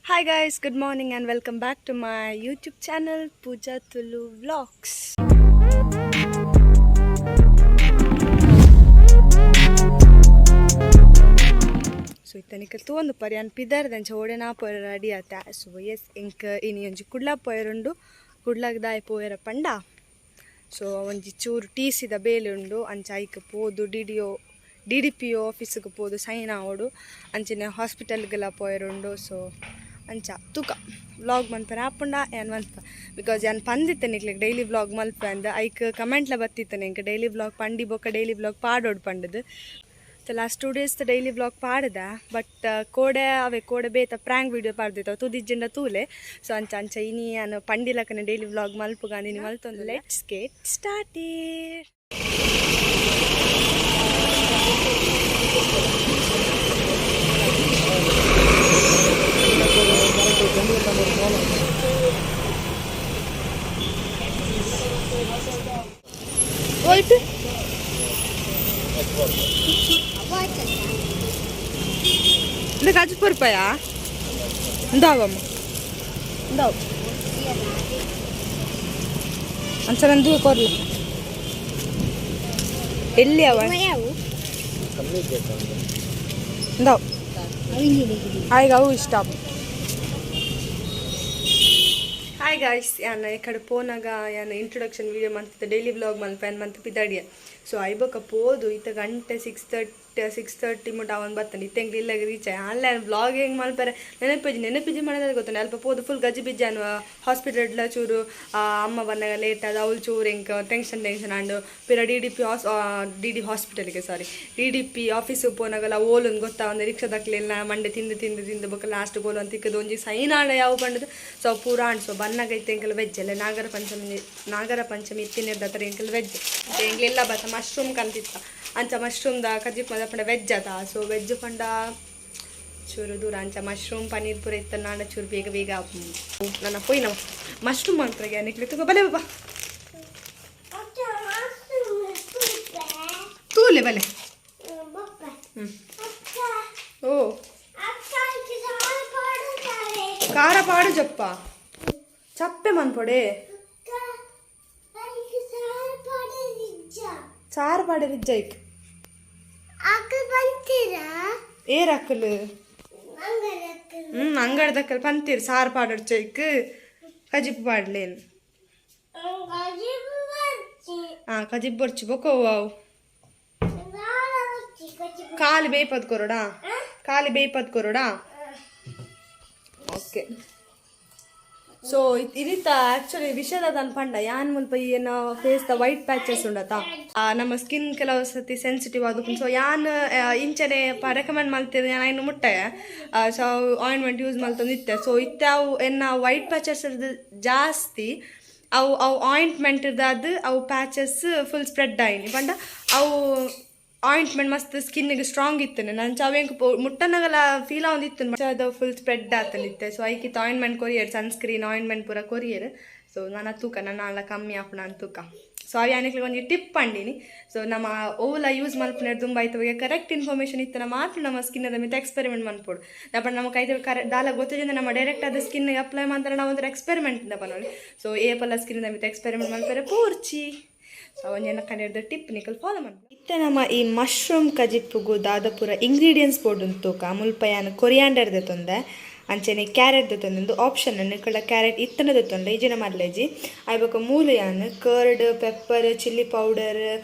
Hi guys, good morning and welcome back to my YouTube channel Pooja Tulu Vlogs. So ಇತ್ತನಿಕ ತೂವೊಂದು ಪರಿ ಯಾನ್ ಪಿದಾರ್ದಂಚ ಓಡೆನಾ ಪೋಯೆರೆ ready ಆತೆ. ಸೊ S, ಎಂಕ್ ಇನಿ ಒಂಜಿ ಕುಡ್ಲ ಪೋಯೆರುಂಡು. ಕುಡ್ಲಗ್ ದಾಯೆ ಪೋಯೆರ ಪಂಡ, ಸೊ ಒಂಜಿ ಚೂರು ಟಿ ಸಿದ ಬೇಲೆ ಉಂಡು. ಅಂಚ ಐಕ್ ಪೋದು D D O D D P O ಆಫೀಸ್ಗೆ ಪೋದು ಸೈನ್ ಆವೊಡು. ಅಂಚನೆ ಹಾಸ್ಪಿಟಲ್ಗೆಲ ಪೋಯೆರುಂಡು. ಸೊ ಅಂಚ ತೂಕ ವ್ಲಾಗ್ ಮನ್ಪೆರೆ ಆಪುಂಡ ಯಾನ್ ಮನ್ಪ, because ಯಾನ್ ಪಂದಿತ್ತೆ ನಿಕ್ಲೆಗ್ ಡೈಲಿ ವ್ಲಾಗ್ ಮಲ್ಪೆ ಅಂದ್. ಐಕ್ ಕಮೆಂಟ್ಲ ಬತ್ತಿತ್ತನೆ ಎಂಕ್ ಡೈಲಿ ವ್ಲಾಗ್ ಪಂಡಿ ಬೊಕ್ಕ ಡೈಲಿ ವ್ಲಾಗ್ ಪಾಡೋಡು ಪಂಡದು. So last 2 days daily vlog ಪಾಡ್ದ, ಬಟ್ ಕೋಡೆ ಅವೆ ಕೋಡೆ ಬೇತ ಪ್ರಾಂಕ್ ವೀಡಿಯೋ ಪಾಡ್ದಿತ್ತು, ತೂದಿಜ್ಜಿಂಡ ತೂಲೆ. ಸೊ ಅಂಚ ಅಂಚ ಇನಿ ಯಾನ್ ಪಂಡಿಲಕನೆ ಡೈಲಿ ವ್ಲಾಗ್ ಮಲ್ಪುಗ ಇನಿ ಮಲ್ತೊಂದು. Let's get started. ಹೋಯ್ತು. ಇದು ಕಜಿಪು ರೂಪಾಯ ಇಂದಾವಮ್ಮ, ಇಂದಾವು. ಅಂಚ ನಂದು ಕೊರ್ಲು ಎಲ್ಲಿ ಅವ? ಇಂದಾವು ಆಯ್ಗ, ಅವು ಇಷ್ಟ. ಹಾಯ್ ಗಾಯ್ಸ್, ಯಾನ್ ಈ ಕಡೆ ಪೋನಾಗ ಯಾನ್ ಇಂಟ್ರೊಡಕ್ಷನ್ ವೀಡಿಯೋ ಮಂತಿತ್ತೆ. ಡೈಲಿ ವ್ಲಾಗ್ ಮನ್ಪ ಯಾನ್ ಮಂತ್ ಪಿದಾಡಿಯ. ಸೊ ಐಬೊಕ ಪೋದು ಇತ್ತ ಗಂಟೆ 6:30, 6:30 ಮುಟ ಅವನ್ ಬತ್ತಾನೆ. ಇತ್ತೆ ಎಂಕ್ಲು ಇಲ್ಲಗ್ ರೀಚ್ ಆಯ್. ಆನ್ಲೈನ್ ವ್ಲಾಗ್ ಹೆಂಗೆ ಮಲ್ಪರೆ ನೆನಪಿಜಿ ನೆನಪಿಜಿ ಮಾಡೋದು ಗೊತ್ತುಂಡು. ಅಲ್ಪ ಪೋದು ಫುಲ್ ಗಜಿ ಬಿಜ್ಜಿ ಅನ್ವ. ಹಾಸ್ಪಿಟಲ್ ಚೂರು ಅಮ್ಮ ಬಂದಾಗ ಲೇಟ್ ಆದ. ಅವಳು ಚೂರು ಎಂಕ್ ಟೆನ್ಷನ್ ಟೆನ್ಷನ್ ಆಂಡ್. ಪಿರ ಡಿ ಡಿ ಪಿ ಹಾಸ್ ಡಿ ಡಿ ಹಾಸ್ಪಿಟಲ್ಗೆ, ಸಾರಿ, ಡಿ ಡಿ ಪಿ ಆಫೀಸಿಗೆ ಪೋನಾಗಲ್ಲ ಓಲೊಂದು ಗೊತ್ತಾ ಒಂದು ರಿಕ್ಷಾದಕ್ಲೆಲ್ಲ ಮಂಡೆ ತಿಂದು ತಿಂದು ತಿಂದು ಬೊಕ್ಕ ಲಾಸ್ಟ್ ಗೋಲು ಅಂತ ತಿಕ್ಕದು ಒಂಜಿ ಸೈನ್ ಆಂಡ ಯಾವ ಪಂಡದು. ಸೊ ಪೂರ ಆಂಡ್. ಸೊ ಬನ್ನಾಗ ಇತ್ತೆ ಎಂಕಲ್ ವೆಜ್ ಅಲ್ಲ, ನಾಗರ ಪಂಚಮಿ. ನಾಗರ ಪಂಚಮಿ ಇತ್ತಿನೆರ್ದ ಎಂಕಲ್ ವೆಜ್. ಎಂಕ್ಲೆಲ್ಲ ಬತ್ತ ಮಶ್ರೂಮ್ ಕಂತಿತ್ತ. ಅಂಚ ಮಶ್ರೂಮ್ದ ಕಜಿಪ್ ಮದ ಪಂಡ ವೆಜ್ ಅದ. ಸೊ ವೆಜ್ ಪಂಡ ಚೂರು ದೂರ. ಅಂಚ ಮಶ್ರೂಮ್ ಪನ್ನೀರ್ ಪೂರ ಇತ್ತ ನಾಡ ಚೂರು ಬೇಗ ಬೇಗ ನನ್ನ ಪೋಯಿ ನಾವು ಮಶ್ರೂಮ್ ಮಾತ್ರ ನಿಕ್ಲೆ ತಗೋ ಬಲೆ ಬಾಬಾ ತೂಲೆ ಬಲೆ. ಓ ಖಾರ ಪಾಡು ಜಪ್ಪ ಚಪ್ಪೆ ಮನ್ಪೊಡೆ. ಚಾರು ಪಾಡೆ ರಿಜ್ಜೈಕ್ ಏರ್ ಅಕ್ಕಲು. ಅಂಗಡ್ದಕ್ಕಲ್ ಪಂತೀರ್ ಸಾರು ಪಾಡೊಡ್ಚೈಕ್ ಕಜಿಪು ಪಾಡ್ಲೇನು. ಹಾ, ಕಜಿಪು ಬೊರ್ಚಿ ಬೊಕ್ಕ ಅವು ಖಾಲಿ ಬೇಯ್ಪದ್ ಕೊರೊಡಾ? ಖಾಲಿ ಬೇಯ್ಪದ್ ಕೊರೊಡಾ? ಓಕೆ. ಸೊ ಇದಿತ್ತ ಆಕ್ಚುಲಿ ವಿಷಯದ ಪಂಡ ಯಾನ್ ಮುಲ್ಪ ಏನ ಫೇಸ್ the white patches ಉಂಡತ, ನಮ್ಮ ಸ್ಕಿನ್ ಕೆಲವು ಸತಿ ಸೆನ್ಸಿಟಿವ್ ಆದು. ಸೊ ಯಾನ್ ಇಂಚನೆ ರೆಕಮೆಂಡ್ ಮಲ್ತಿದ್ದೆ ಯಾನ್ ಐನು ಮುಟ್ಟೆ. ಸೊ ಆಯಿಂಟ್ಮೆಂಟ್ ಯೂಸ್ ಮಲ್ತೊಂದು ಇತ್ತೆ. ಸೊ ಇತ್ತೆ ಅವು ಎನ್ನ ವೈಟ್ ಪ್ಯಾಚಸ್ ಜಾಸ್ತಿ ಅವು ಅವು ಆಯಿಂಟ್ಮೆಂಟ್ ಅದು ಅವು ಪ್ಯಾಚಸ್ ಫುಲ್ ಸ್ಪ್ರೆಡ್ ಆಯ್ನಿ. ಪಂಡ ಅವು ಆಯಿಂಟ್ಮೆಂಟ್ ಮಸ್ತ್ ಸ್ಕಿನ್ಗೆ ಸ್ಟ್ರಾಂಗ್ ಇತ್ತು. ನಾನು ಅವೆಂಕ್ ಮುಟ್ಟನಗಲ ಫೀಲ್ ಆವೊಂದಿತ್ತು, ಅದು ಫುಲ್ ಸ್ಪ್ರೆಡ್ ಆತನಿತ್ತೆ. ಸೊ ಐಕಿತ್ತು ಆಯಿಂಟ್ಮೆಂಟ್ ಕೊರಿಯರ್, ಸನ್ಸ್ಕ್ರೀನ್ ಆಯಿಂಟ್ಮೆಂಟ್ ಪೂರ ಕೊರಿಯರ್. ಸೊ ನಾನು ತೂಕ ನನ್ನ ಅಲ್ಲ ಕಮ್ಮಿ ಆಪುಣ ಅಂತ ತೂಕ. ಸೊ ಅವು ಯಾನಿಕ್ಲೆ ಒಂಜಿ ಟಿಪ್ ಪಂಡಿನಿ. ಸೊ ನಮ್ಮ ಓಲ ಯೂಸ್ ಮಲ್ಪುನ ದುಂಬ ಆಯ್ತು ಕರೆಕ್ಟ್ ಇನ್ಫಾರ್ಮೇಷನ್ ಇತ್ತು ಮಾತ್ರ ನಮ್ಮ ಸ್ಕಿನ್ ಮಿತ್ತ ಎಕ್ಸ್ಪೆರಿಮೆಂಟ್ ಮನ್ಪೊಡು. ದಪ್ಪ ನಮ್ಮ ಕೈದ ಕರೆ ದಾಲ ಗೊತ್ತಿದ್ದ ನಮ್ಮ ಡೈರೆಕ್ಟ್ ಆದ ಸ್ಕಿನ್ ಅಪ್ಲೈ ಮಾಡ್ತಾರೆ. ನಾವು ಒಂಥರ ಎಕ್ಸ್ಪೆರಿಮೆಂಟ್ ಇಂದ ಪನೊಲಿ. ಸೊ ಏಪಲ್ಲ ಸ್ಕಿನ್ ಮಿತ್ತ ಎಕ್ಸ್ಪೆರಿಮೆಂಟ್ ಮಲ್ಪರೆ ಪೋರ್ಚಿ. ಸೊ ಒಂಜೆನ ಕಡೆದ ಟಿಪ್ ನಿಕಲ್ ಫಾಲೋ ಮನ್ಪು. ಇತ್ತೆ ನಮ್ಮ ಈ ಮಶ್ರೂಮ್ ಕಜಿಪ್ಪುಗು ದಾದಪುರ ಇಂಗ್ರೀಡಿಯೆಂಟ್ಸ್ ಬೋರ್ಡ್ ತೂಕ. ಮುಲ್ಪ ಯಾನ್ ಕೊರಿಯಾಂಡರ್ ದೆತೊಂದೆ, ಅಂಚನೆ ಕ್ಯಾರೆಟ್ ದೆತೊಂದು. Option ನಿಕಲ್ಡ carrot ಇತ್ತನ ದೆತೊಂಡೆ, ಇಜಿನ ಮಲ್ಲೆಜಿ. ಆಯ್ ಬೊಕ ಮೂಲು ಯಾನ್ curd, pepper, chilli powder,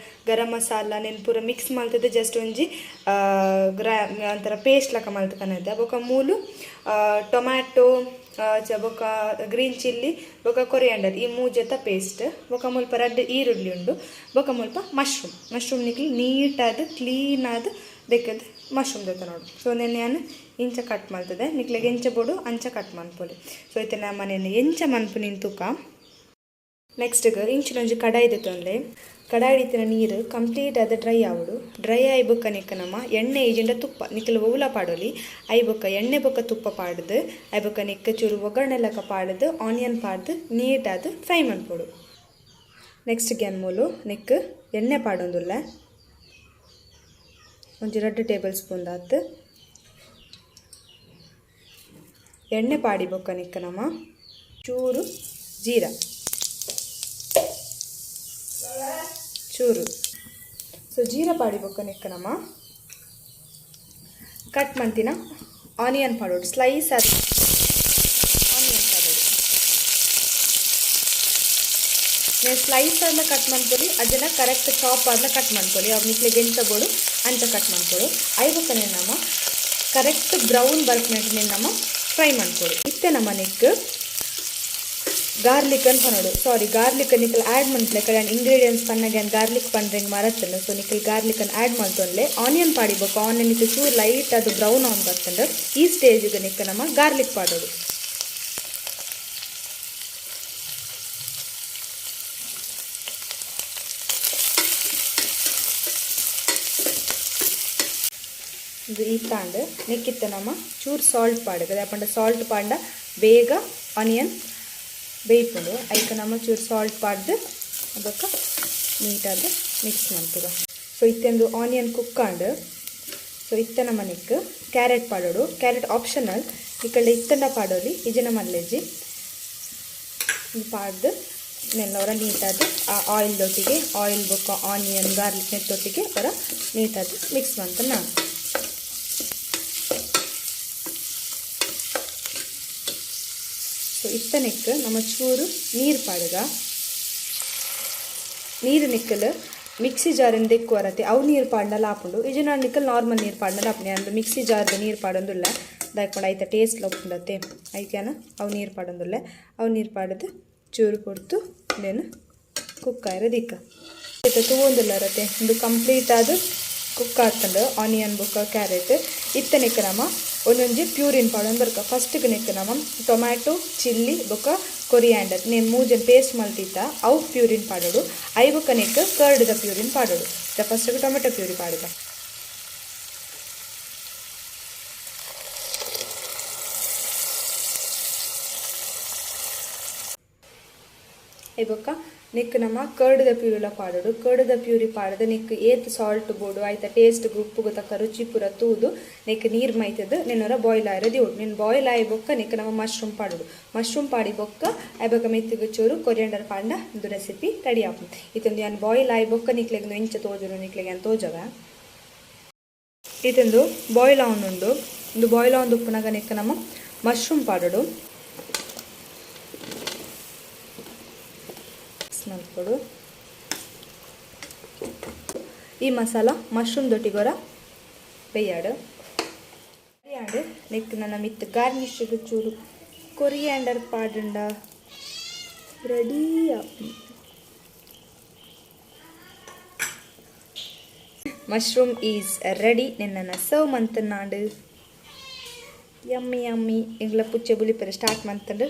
garam masala ನೆನ್ ಪೂರ ಮಿಕ್ಸ್ ಮಲ್ತದೆ ಜಸ್ಟ್ ಒಂಜಿ ಗ್ರಾ ಒಂಥರ ಪೇಸ್ಟ್ ಲಕ ಮಲ್ತ್ ಕನತೆ. ಬೊಕ ಮೂಲು ಟೊಮ್ಯಾಟೊ, ಬೊಕ ಗ್ರೀನ್ ಚಿಲ್ಲಿ, ಬೊಕ ಕೊರಿಯಾಂಡರ್ ಈ ಮೂಜೆತ ಪೇಸ್ಟ್. ಬೊಕ ಮುಲ್ಪ ರಡ್ಡ್ ಈರುಳ್ಳಿ ಉಂಡು. ಬೊಕ ಮುಲ್ಪ ಮಶ್ರೂಮ್. ಮಶ್ರೂಮ್ ನಿಕ್ಲ್ ನೀಟಾದ್ ಕ್ಲೀನ್ ಆದ್ ದೆಕ್ಕದ್ ಮಶ್ರೂಮ್ ದೆತ್ತ ನೋಡು. ಸೊ ನೆನ್ನೆ ಯಾನ್ ಇಂಚ ಕಟ್ ಮಲ್ತದೆ. ನಿಕ್ಲೆಗ್ ಎಂಚ ಬೋಡು ಅಂಚ ಕಟ್ ಮನ್ಪೊಲಿ. ಸೊ ಇತ್ತೆ ನಮ್ಮ ಮನೆಯಲ್ಲಿ ಎಂಚ ಮನ್ಪುನಿ ತೂಕ. ನೆಕ್ಸ್ಟ್ ಇಂಚಿನ ಒಂಜಿ ಕಡಾಯಿ ದೆತ್ತೊನ್ಲೆ. ಕಡಾಯಿ ಇತ್ತಿನ ನೀರು ಕಂಪ್ಲೀಟ್ ಆದ್ ಡ್ರೈ ಆವೊಡು. ಡ್ರೈ ಆಯಿ ಬೊಕ್ಕ ನಿಕ್ಕ ನಮ್ಮ ಎಣ್ಣೆ ಇಜಿಂಡ ತುಪ್ಪ ನಿಕ್ಕಲು ಒವ್ಲ ಪಾಡೊಲಿ. I ಬೊಕ್ಕ ಎಣ್ಣೆ ಬೊಕ್ಕ ತುಪ್ಪ ಪಾಡ್ದು, I ಬೊಕ್ಕ ನಿಕ್ಕ ಚೂರು ಒಗ್ಗರಣೆ ಲೆಕ್ಕ ಪಾಡ್ದು, ಆನಿಯನ್ ಪಾಡ್ದು ನೀಟಾದ್ ಫ್ರೈ ಮನ್ಪೊಡು. ನೆಕ್ಸ್ಟ್ ಗ್ಯಾನ್ ಮೂಲು ನಿಕ್ ಎಣ್ಣೆ ಪಾಡೊಂದುಲ್ಲೆ, ಒಂಜಿ 2 ಟೇಬಲ್ ಸ್ಪೂನ್ ದಾತ್. ಎಣ್ಣೆ ಪಾಡಿ ಬೊಕ್ಕ ನಿಕ್ಕ ನಮ್ಮ ಚೂರು ಜೀರಾ ಚೂರು. ಸೊ ಜೀರಾ ಪಾಡಿ ಬೊಕ್ಕ ನಿಕ್ಕ ನಮ್ಮ ಕಟ್ ಮಂತಿನ ಆನಿಯನ್ ಪಾಡೋಡು, ಸ್ಲೈಸ್ ಆದ ಆನಿಯನ್ ಪಾಡೋಡು. ನೀವು ಸ್ಲೈಸ್ ಆದ್ಲ ಕಟ್ ಮಾಡ್ಕೊಳ್ಳಿ, ಅದನ್ನು ಕರೆಕ್ಟ್ ಚಾಪ್ ಆದ್ಲ ಕಟ್ ಮಾಡ್ಕೊಳ್ಳಿ. ಅವು ನಿಕ್ಲಿಗೆ ಎಂತ ಬೋಡು ಅಂಚ ಕಟ್ ಮಾಡ್ಕೊಳ್ಳು. ಐಬೊಕ್ಕನೆ ನಮ್ಮ ಕರೆಕ್ಟ್ ಬ್ರೌನ್ ಬರ್ಪುನೆಟ್ ನಮ್ಮ ಫ್ರೈ ಮಾಡ್ಕೊಳ್ಳಿ. ಇತ್ತೆ ನಮ್ಮ ನೆಕ್ ಗಾರ್ಲಿಕ್ ಅನ್ನು ಪನೋಡು. ಸಾರಿ, ಗಾರ್ಲಿಕ್ ನಿಕಲ್ ಆ್ಯಡ್ ಮನ್ಪುಲೆ ಕಡೆ ಇಂಗ್ರೀಡಿಯೆಂಟ್ಸ್ ಪನ್ನಗ ಗಾರ್ಲಿಕ್ ಪಂಡ್ರೆಂಗ್ ಮರತ್ತಂಡು. ಸೊ ನಿಕಲ್ ಗಾರ್ಲಿಕ್ ಅನ್ನು ಆ್ಯಡ್ ಮಲ್ತೊನ್ಲೆ. ಆನಿಯನ್ ಪಾಡಿ ಬೊಕ್ಕ ಆನಿಯನ್ ಇತ್ತೆ ಚೂರು ಲೈಟ್ ಅದು ಬ್ರೌನ್ ಆನ್ ಬರ್ತಂಡು. ಈ ಸ್ಟೇಜಿಗೆ ನಿಕ್ಕ ನಮ್ಮ ಗಾರ್ಲಿಕ್ ಪಾಡೋಡು. ಇದು ಈತಾಂಡ್ ನೆಕ್ಕಿತ್ತ ನಮ್ಮ ಚೂರು ಸಾಲ್ಟ್ ಪಾಡುಗ. ಪಂಡ ಸಾಲ್ಟ್ ಪಾಂಡ ಬೇಗ ಆನಿಯನ್ ಬೇಯ್ಪುಂಡು. ಐಕ್ ನಮ್ಮ ಚೂರು ಸಾಲ್ಟ್ ಪಾಡ್ದು ಅದಕ್ಕೆ ನೀಟಾದ ಮಿಕ್ಸ್ ಮಲ್ಪುಗ. ಸೊ ಇತ್ತೆಂದು ಆನಿಯನ್ ಕುಕ್ಕಾಂಡ್. ಸೊ ಇತ್ತೆ ನಮ್ಮ ನೆಕ್ ಕ್ಯಾರೆಟ್ ಪಾಡೋಡು. ಕ್ಯಾರೆಟ್ ಆಪ್ಷನಲ್, ಈ ಇತ್ತಂಡ ಪಾಡೋಲಿ ಇಜನ ಮಲ್ಲೆಜ್ಜಿ ಪಾಡ್ದು ನೆಲ್ಲ ನೀಟಾದ ಆ ಆಯಿಲ್ ದೊಟ್ಟಿಗೆ, ಆಯಿಲ್ ಬೊಕ್ಕ ಆನಿಯನ್ ಗಾರ್ಲಿಕ್ ನೆತ್ತೊಟ್ಟಿಗೆ ಅವರ ನೀಟಾದ ಮಿಕ್ಸ್ ಮಂತ ನಾನು. ಸೊ ಇತ್ತ ನೆಕ್ ನಮ್ಮ ಚೂರು ನೀರು ಪಾಡುಗ. ನೀರು ನಿಕ್ಕಲು ಮಿಕ್ಸಿ ಜಾರಿನ ದೆಕ್ಕು ವರತೆ ಅವು ನೀರು ಪಾಡ್ನಲ್ಲ ಆಪುಂಡು. ಇಜನ ನಿಕ್ಕಲ್ ನಾರ್ಮಲ್ ನೀರು ಪಾಡ್ನಲ್ಲ ಆಪುಂಡು. ಅಂದ್ರೆ ಮಿಕ್ಸಿ ಜಾರ್ದ ನೀರು ಪಾಡೊಂದುಲ್ಲ ದಾಯ್ಕೊಂಡು ಐತ ಟೇಸ್ಟ್ ಲೊಪ್ಪುಂಡತ್ತೆ ಐಕ್ಯಾನ ಅವು ನೀರು ಪಾಡೊಂದುಲ್ಲ. ಅವು ನೀರು ಪಾಡದು ಚೂರು ಕೊಡ್ತು ನೇನು ಕುಕ್ಕಾಯಿರ ದಿಕ್ಕ ಇತ್ತ ತೂವೊಂದುಲ್ಲ ರತೆ. ಒಂದು ಕಂಪ್ಲೀಟ್ ಆದ ಕುಕ್ ಆತಂಡು ಆನಿಯನ್ ಬೊಕ್ಕ ಕ್ಯಾರೆಟ್. ಇತ್ತ ನೆಕ್ ನಮ್ಮ ಒಂದೊಂಜಿ ಪ್ಯೂರಿನ್ ಪಾಡೊಂದು ಬರ್ಕ. ಫಸ್ಟ್ಗೆ ನೆಕ್ ನಮ್ಮ ಟೊಮ್ಯಾಟೊ, ಚಿಲ್ಲಿ ಬೊಕ್ಕ ಕೊರಿಯಾಂಡರ್ ನೇನು ಮೂಜನ್ ಪೇಸ್ಟ್ ಮಲ್ತಿತ್ತ ಅವು ಪ್ಯೂರಿನ್ ಪಾಡೋಡು. I ಬೊಕ್ಕ ನೆಕ್ ಕರ್ಡ್ದ ಪ್ಯೂರಿನ್ ಪಾಡೋಡು. ಫಸ್ಟ್ಗೆ ಟೊಮೆಟೊ ಪ್ಯೂರಿ ಪಾಡುಗ. I ಬೊಕ್ಕ ನೆಕ್ ನಮ್ಮ ಕರ್ಡ್ದ ಪ್ಯೂರಿಲ ಪಾಡೋಡು. ಕರ್ಡ್ದ ಪ್ಯೂರಿ ಪಾಡದ ನೆಕ್ ಏತ್ ಸಾಲ್ಟ್ ಬೋಡು ಆಯ್ತ ಟೇಸ್ಟ್ ಉಪ್ಪುಗು ತಕ್ಕ ರುಚಿ ಪೂರ ತೂದು ನೆಕ್ ನೀರು ಮೈತದ ನೆನ್ನೊರ ಬಾಯ್ಲ್ ಆಯಿರ ದಿವೊಡು. ನೆನ್ ಬಾಯ್ಲ್ ಆಯಿ ಬೊಕ್ಕ ನೆಕ್ ನಮ್ಮ ಮಶ್ರೂಮ್ ಪಾಡೋಡು. ಮಶ್ರೂಮ್ ಪಾಡಿ ಬೊಕ್ಕ I ಬೊಕ್ಕ ಮೆತ್ತಿಗ್ ಚೂರು ಕೊರಿಯಂಡರ್ ಪಾಂಡ ಒಂದು ರೆಸಿಪಿ ರೆಡಿ ಆಪುಂಡು. ಇತ್ತೊಂದು ಯಾನ್ ಬಾಯ್ಲ್ ಆಯಿ ಬೊಕ್ಕ ನಿಕ್ಲೆಗ್ ಎಂಚ ತೋಜುನು ನಿಕ್ಲೆಗ್ ಯಾನ್ ತೋಜವ. ಇತ್ತೊಂದು ಬಾಯ್ಲ್ ಆವೊಂದುಂಡು. ಉಂದು ಬಾಯ್ಲ್ ಆವೊಂದು ಉಪ್ಪುನಗ ನೆಕ್ ನಮ್ಮ ಮಶ್ರೂಮ್ ಪಾಡೋಡು. ಮಲ್ಪೊಡು. ಈ ಮಸಾಲ ಮಶ್ರೂಮ್ ದೊಟ್ಟಿಗೊರ ಬೇಯಾಡು ಬೇಯಾಡು. ನೆಕ್ ನನ್ನ ಮಿತ್ ಗಾರ್ನಿಷ್ಗೆ ಚೂರು ಕೊರಿಯಾಂಡರ್ ಪಾಡುಂಡ ರೆಡಿ. Mushroom is ready. ನಿನ್ನನ್ನು ಸರ್ವ್ ಮಂತನಾಡು. Yummy yummy. ಎಂಗ್ಲ ಪುಚ್ಚೆ ಬುಲಿಪೆರೆ ಸ್ಟಾರ್ಟ್ ಮಂತಂಡು.